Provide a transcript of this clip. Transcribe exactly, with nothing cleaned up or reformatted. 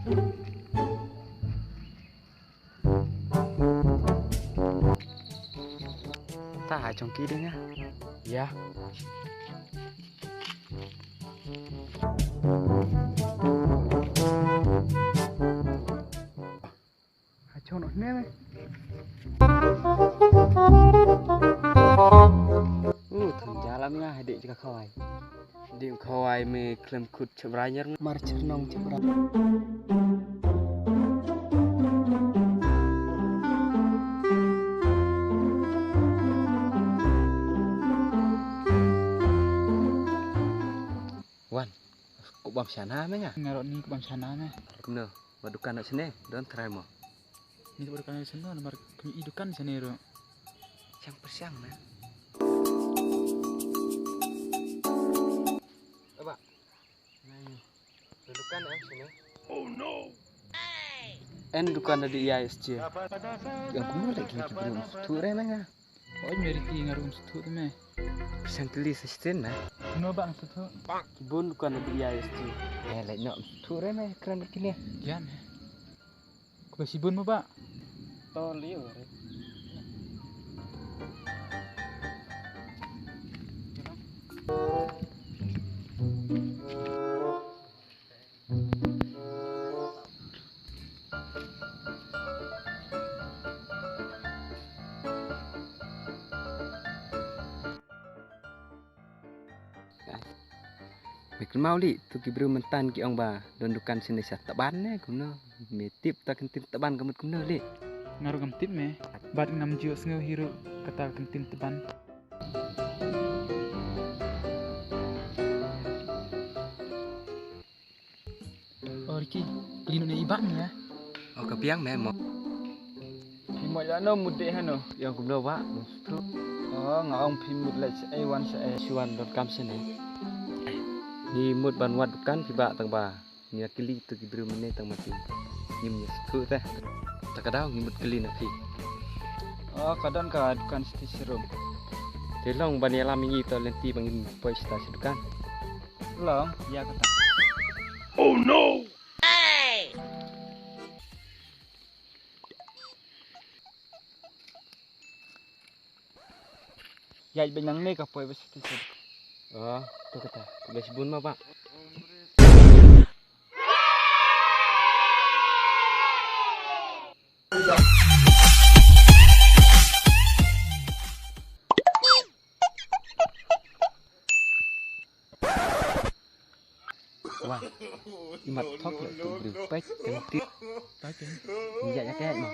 Ta ha jong ki ding ah. Ya. Ha jong noh ne me. Uh, thum jalam nga hadik jaka khawai. Dim khawai me khlem khut chebra nyer me. Mar chernong chebra. Wan, ko bam shana me nga. Ngarok ni ko bam shana me. No, ba dukan na sene, don try mo. Ni ba dukan na sene, namar kami i dukan sene ro. Siang persiang me. Aba. Dukan em sini. Oh no. En dukan da di iya S J. Yang kumno lagi ki briew suthu re na nga. Oi meri ki ngarum suthu tu me. Persen teli sa sitin na. Kumno bang suthu. Ki bun dukan da di iya S J. Eh lek nok suthu re me kren kini. Ya me. Khublei shibun mo ba. To liu re. Me kynmaw li, tu ki briew myntan ki ong ba don dukan sini sha Taban ne kumno. Me tip ta ktien Taban ka mut kumno li. Nga ruh ngam tip me. Bad ngam ju sngew hi ruh kata ktien Taban. O Ricky, kylli noh ïa i bah me. O ka biang me mo. Phi mut lano mut dei hano. Ïa kumno bah mo suthu. O nga ong phi mut leit shaei wan shaei. Shu wan donkam shane. Ngi mut ban wad dukan phi bah tang ba ngi ïa kylli tu ki briew mynne tang ma phi. Ngim ïa suthu te. Ta ka daw ngi mut kylli na phi. O ka don ka dukan siti serum. Te long ban ïalam ïa ngi to lynti ba ngin poi sita sha dukan. Long, ïa kata. Oh no! Ïa, bad nangne ka poi ba siti siti. Oh, to kata. Khublei shibun mo bah. Wah, i mat thok le tu briew peit kan tit. Peit kan. Ïa ïa ka mo.